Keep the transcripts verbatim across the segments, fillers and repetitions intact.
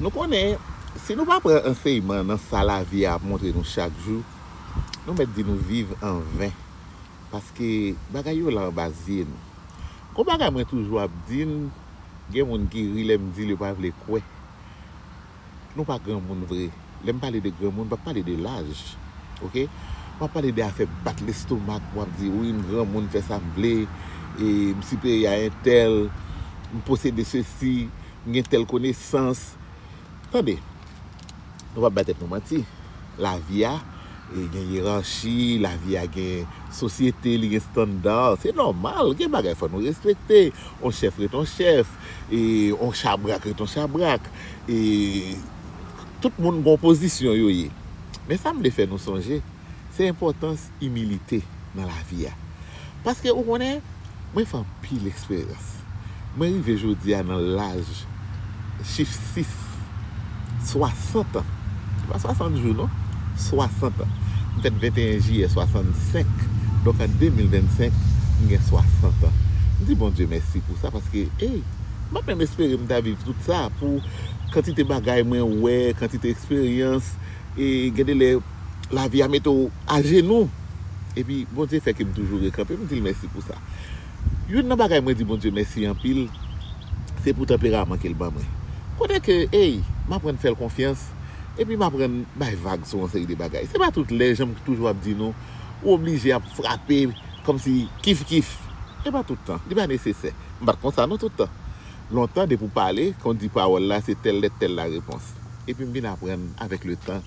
Nou konnen, si nou pa pran ansèyman nan sa lavi a ap montre nou chak jou, nou mèt di nou viv an ven. Paske bagay yo la anba zye nou. Gon bagay mwen toujou ap di n, gen moun ki ri lè m di l yo pa vle kwè. Nou pa granmoun vre. Lè m pale de granmoun, m p ap pale de laj. Oke? M ap pale de afè bat lestomak, w ap di, wi, m granmoun, fè sa m vle, e m siperye a entèl, m posede sesi, m gen tèl konesans. Tande, nou p ap bay tèt nou manti. Lavi a, e, gen yerachi, lavi a gen sosyete, li gen estanda. Se nòmal, gen bagay fò nou respekte. On chèf ret on chèf, e, on chabrak ret on chabrak. E, tout moun gen pozisyon yo ye. Men sa m vle fè nou sonje, se enpòtans imilite nan lavi a. Paske ou konnen, mwen fè anpil eksperyans. Mwen rive jodi a nan laj chif sis, swasant an. Se pa swasant jou, non. Swasant an. M fèt venteyen jiyè swasannsenk. Donk, an de mil vennsenk, m gen swasant an. M di Bondye mèsi pou sa, paske, ey, m pa t menm espere m ta viv tout sa, pou kantite bagay mwen wè, kantite eksperyans, e gen de lè, lavi a mete w ajenou. Epi, Bondye fè ke m toujou rekanpe, m di l mèsi pou sa. Youn nan bagay mwen di Bondye mèsi anpil, se pou tanperaman ke l ban mwen. Kote ke, ey, m aprann fè l konfyans, epi m aprann bay vag sou yon seri de bagay. Se pa tout lè, jan m toujou ap di nou, ou oblije ap frape kòmsi kif kif. E pa tout tan, li pa nesesè. M pa t konsa non tout tan. Lontan, depi w pale, kan w di pawòl la, se tèl lèt, tèl larepons. Epi m vin aprann avèk letan,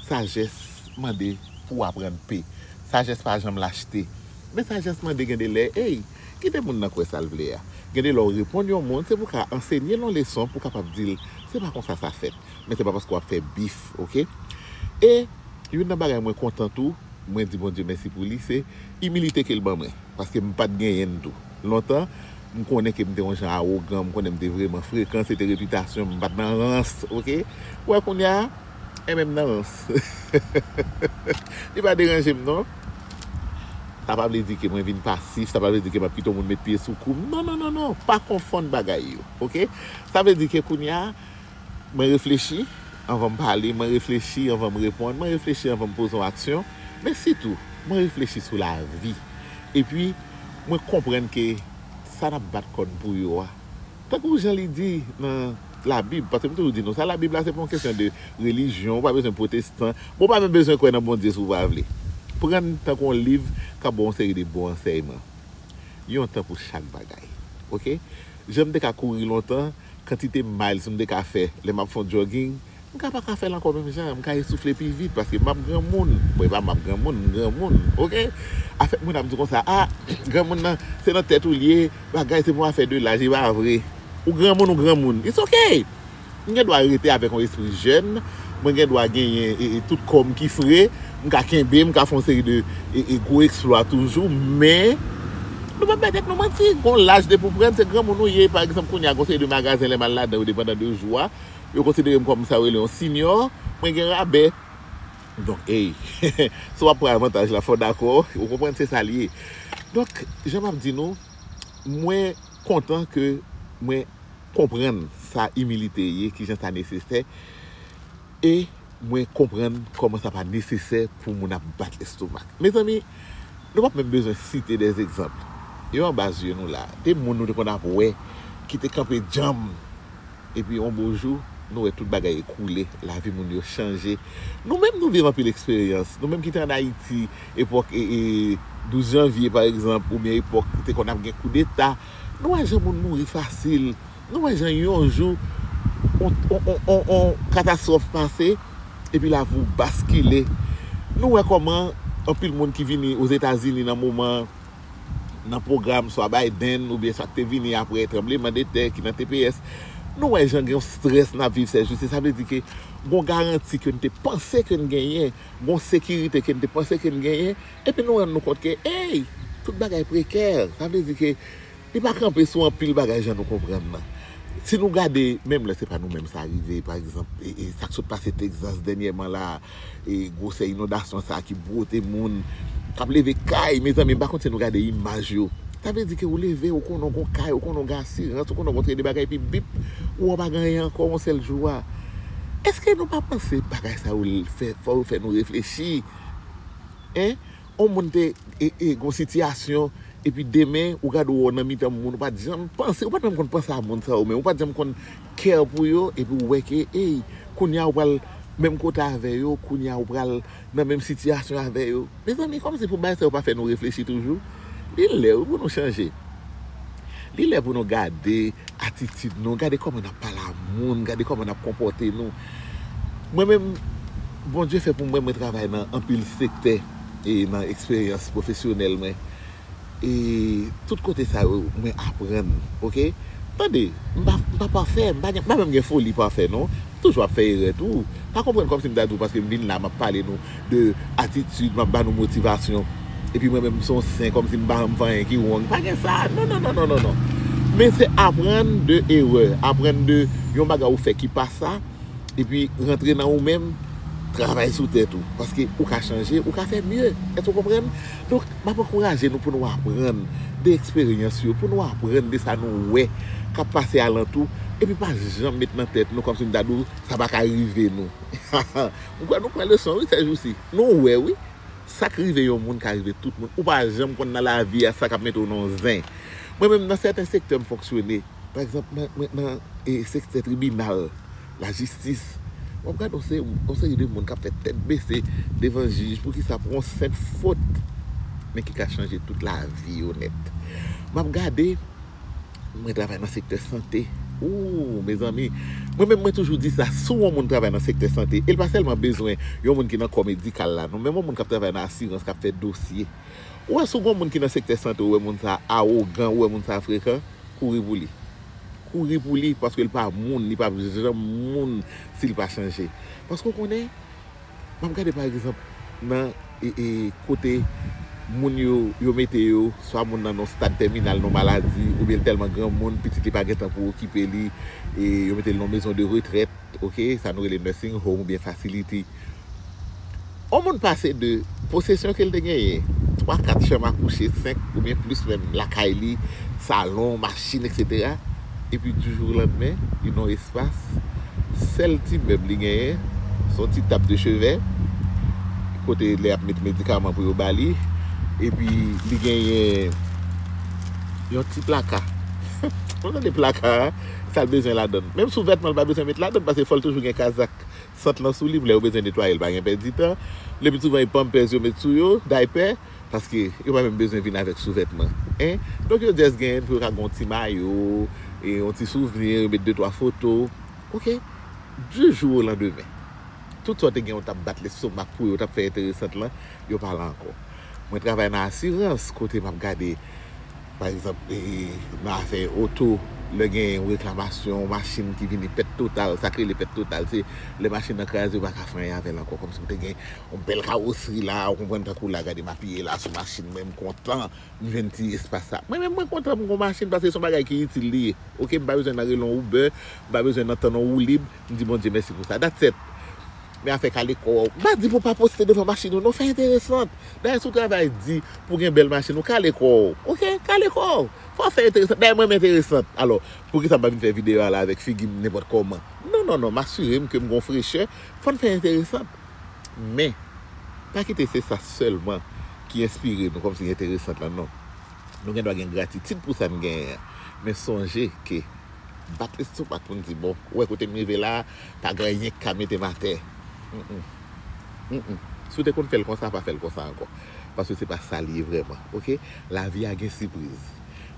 sajès mande pou w aprann pe. Sajès pa janm lachte. Men sajès mande gen de lè, ey, kite moun nan kwè sa l vle a. Gen de lè w reponn yon moun, se pou w ka ansenye l yon leson, pou w kapab di l, se pa konsa sa fèt. Men se pa paske w ap fè bif, oke? E youn nan bagay mwen kontan tou, mwen di Bondye mèsi pou li, se imilite ke l ban mwen. Paske m pa t genyen l tou. Lontan, m konnen ke m te yon jan awogan, m konnen m te vrèman frekan, se te repitasyon m, m pa t nan rans, oke? Ou wè kounye a, enben m nan rans. Li pa deranje m non. Sa pa vle di ke mwen vin pasif, sa pa vle di ke m ap kite yon moun met pye sou kou m. Non, non, non, non, pa konfonn bagay yo, oke? Sa vle di ke kounye a, mwen reflechi anvan m pale, mwen reflechi anvan m reponn, mwen reflechi anvan m poze yon aksyon, men sitou, mwen reflechi sou lavi. Epi, mwen konprann ke sa n ap bat kò n pou yo a, tankou jan li di nan Labib, paske m toujou di nou sa, Labib la se pa yon kesyon de relijyon, ou pa bezwen pwotestan, bon, ou pa menm bezwen kwè nan Bondye si w pa vle. Pran l tankou yon liv k ap ba w yon seri de bon ansèyman. Yon tan pou chak bagay. Oke? Jan m te ka kouri lontan, kantite miles m te ka fè lè m ap fè yon jogging, m ka pa ka fè l ankò menm jan, m ka esoufle pi vit paske m ap granmoun. Bon, e pa m ap granmoun, m granmoun, oke? Afè moun ap di konsa, a, granmoun nan, se nan tèt ou l ye, bagay, se pou afè de laj, e pa vre. Ou granmoun, ou granmoun. It's ok. M gen dwa rete avèk yon espri jèn, mwen gen dwa genyen e, e, tout kò m ki fre, m ka kenbe, m ka fè yon seri de e, e, gwo eksplwa toujou, men nou pa bay tèt nou manti, gon laj depi w pran, se granmoun ou ye, pa egzanp, kounye a, gon seri de magazen, lè m al ladan yo de pandan de jou a, yo konsidere m kòm sa yo rele yon senior, mwen gen rabè. Donk, ey, si w ap pran avantaj la, fò w dakò, ou konprann, se sa l ye. Donk, jan m ap di nou, mwen kontan ke mwen konprann sa imilite ye, kijan sa nesesè, e mwen konprann kòman sa pa nesesè pou moun ap bat lestomak. Mezanmi, nou p ap menm bezwen site dè egzanp. Yo anba zye nou la. De moun nou te konn ap wè, ki te kanpe djanm, epi yon bon jou, nou wè tout bagay ekoule, lavi moun yo chanje. Nou menm nou viv anpil eksperyans. Nou menm ki te ann Ayiti, epòk e, e, douz janvye, pa egzanp, oubyen epòk te konn ap gen koudeta, nou wè jan moun mouri fasil. Nou wè jan yon jou, on, on, on, on, on katastwòf pase, epi lavi w baskile. Nou wè kòman anpil moun ki vini Ozetazini nan moman, nan pwogram swa Biden oubyen sa k te vini apre tranblemanntè ki nan T P S. Nou wè jan gen yon strès n ap viv sèjousi. Sa vle di ke gon garanti ke n te panse ke n genyen, gon sekirite ke n te panse ke n genyen, epi nou rann nou kont ke, ey, tout bagay prekè. Sa vle di ke li pa kanpe sou anpil bagay jan nou konprann nan. Si nou gade, menm lè se pa nou menm sa rive, pa egzanp, e, e, sa k sot pase Texas dènyèman la, e, gwosè inondasyon sa ki bwote moun, k ap leve kay, mezanmi, m pa konn si nou gade imaj yo. Sa vle di ke ou leve, ou konnen w gon kay, ou konnen w gen asirans, ou konnen w gon seri de bagay, epi bip, ou pa gen anyen ankò yon sèl jou a. Èske nou pa panse bagay sa yo fè, fò yo fè nou reflechi? Hein? On moun te e, e, gon sitiyasyon, epi demen, ou gade w nan mitan moun, ou pa t janm panse, ou pa t menm konn panse a moun sa yo, men ou pa t janm konn care pou yo, epi ou wè ke, ey, kounye a ou pral menm kote avè yo, kounye a ou pral nan menm sitiyasyon avè yo. Mezanmi, kòmsi pou bagay sa yo pa fè nou reflechi toujou? Li lè, wi, pou nou chanje. Li lè pou nou gade atitid nou, gade kòman n ap pale a moun, gade kòman n ap konpòte nou. Mwen menm, Bondye fè pou mwen, mwen travay nan anpil sektè e nan eksperyans pwofesyonèl mwen. E tout kote sa yo, mwen aprann, oke? Tande, m pa, m pa pafè, m pa, m pa menm gen foli pafè, non. M toujou ap fè erè tou. Pa konprann kòmsi m ta di w paske m vin la, m ap pale nou de atitid, m ap ba nou motivasyon. Epi mwen menm m se yon sen, kòmsi m pa janm fè anyen ki wrong. Pa gen sa. Non, non, non, non, non, non. Men se aprann de erè, aprann de yon bagay ou fè ki pa sa, epi rantre nan ou menm, travay sou tèt ou. Paske ou ka chanje, ou ka fè mye. Èske w konprann? Donk, m ap ankouraje nou pou nou aprann de eksperyans yo, pou nou aprann de sa nou wè k ap pase alantou, epi pa janm met nan tèt nou kòmsi m ta di w sa pa ka rive nou. M kwè nou pran leson, wi, sèjousi. Nou wè, wi. Sa k rive yon moun ka rive tout moun. Ou pa janm konn nan lavi a sa k ap mete w nan yon zen. Mwen menm, nan sèten sektè m fonksyone, pa egzanp, mwen, mwen nan e, sektè tribinal, lajistis, w ap gade yon se-, yon seri de moun k ap fè tèt bese devan jij, poukisa pou yon senp fot, men ki ka chanje tout lavi yo nèt. M ap gade, mwen travay nan sektè sante. Ooh, mezanmi. Mwen menm, mwen toujou di sa, si yon moun travay nan sektè sante, e l pa sèlman bezwen yon moun ki nan kò medikal la, non, menm yon moun k ap travay nan asirans, k ap fè dosye. Ou wè, si w gen yon moun ki nan sektè sante, ou wè moun sa a awogan, ou wè moun sa a frekan, kouri pou li. Kouri pou li, paske l pa moun, li p ap janm moun si l pa chanje. Paske w konnen, m ap gade pa egzanp nan e, e, kote moun yo, yo mete yo, swa moun nan nan yon stad tèminal nan maladi, oubyen l tèlman granmoun, pitit li pa gen tan pou okipe li, e yo mete l nan yon mezon de retrèt, oke, sa nou rele nursing home oubyen facility. On moun pase de posesyon ke l te genyen, twa, kat chanm a kouche, senk oubyen plis menm, lakay li, salon, machin, etsetera. Epi, di jou o landmen, li nan yon espas, sèl ti mèb li genyen, se yon ti tab de chevè, kote lè y ap met medikaman pou yo ba li, epi li genyen yon ti plaka. Ou tande plaka a, sa l bezwen ladan l. Menm souvètman, l pa bezwen met ladan l, paske fò l toujou gen kazak sant lan sou li, pou lè yo bezwen netwaye l, pa gen pèdi tan. Le pi souvan, e pampers yo met sou yo, daypè, paske yo pa menm bezwen vin avèk souvètman. Hein? Donk, yo just genyen pou yo ka gen yon ti mayo, e yon ti souvni, yo met de twa foto. Oke? Du jou o landmen, tout sa w te gen, w t ap bat lestomak pou yo, w t ap fè enteresant lan, yo pa la ankò. Mwen travay nan asirans, kote m ap gade, pa egzanp, e, nan afè oto, lè gen yon reklamasyon, yon machin ki vini pèt total, sa k rele pèt total, se lè machin nan kraze, yo pa ka fè anyen avè l ankò. Kòmsi w te gen yon bèl kawosri la, ou konprann, tankou la, gade m apiye la sou machin mwen, m kontan, m jwenn ti espas sa. Mwen menm, mwen kontan pou m gon machin, paske se yon bagay ki itil li ye. Oke, m pa bezwen nan rele yon Uber, m pa bezwen nan tann yon woulib, m di Bondye mèsi pou sa. That's it. Men afè kale kò w, m pa di pou w pa poste devan machin ou non, fè enteresant. Dayè, si w travay di pou w gen bèl machin, ou kale kò w. Oke? Kale kò w. Fò w fè enteresant. Dayè, mwen, m enteresant. Alò, poukisa m pa vin fè videyo a la avèk figi m nenpòt kòman? Non, non, non, m asire m ke m gon frechè. Fò n fè enteresant. Men, pa kite se sa sèlman ki enspire nou kòmsi enteresant lan, non. Nou gen dwa gen gratitid pou sa n genyen an. Men sonje ke bat lestomak pou n di, bon, ou wè kote m rive la a, pa gen anyen k ka mete m atè. Mm, mm. Mm, mm. Si w te konn fè l konsa, pa fè l konsa ankò. Paske se pa sa l ye vrèman, oke? Lavi a gen sipriz.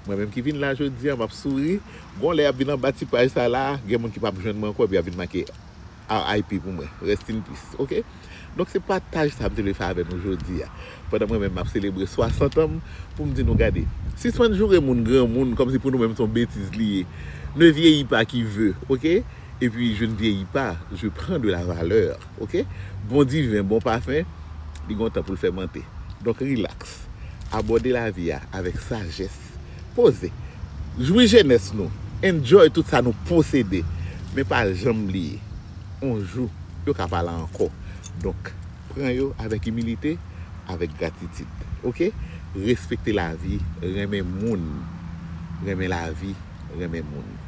Mwen menm ki vin la jodi a, m ap souri. Gon lè y ap vin anba ti paj sa la, gen moun ki p ap jwenn mwen ankò, epi y ap vin make R I P pou mwen. Rest in peace, oke? Donk, se pataj sa m te vle fè avè nou jodi a. Pandan mwen menm m ap selebre swasant an m, pou m di nou, gade, sispann joure moun granmoun kòmsi pou nou menm se yon betiz li ye. Ne vieillis pas qui veut, oke? Et puis, je ne vieillis pas, je prends de la valeur, oke? Bon diven, bon pafen, li gon tan pou l fèmante. Donk, rilaks. Abòde lavi a avèk sajès. Poze. Jwi jenès nou. Enjoy tout sa nou posede. Men pa janm bliye, on jou, yo ka pa la ankò. Donk, pran yo avèk imilite, avèk gratitid. Oke? Respekte lavi, renmen moun. Renmen lavi, renmen moun.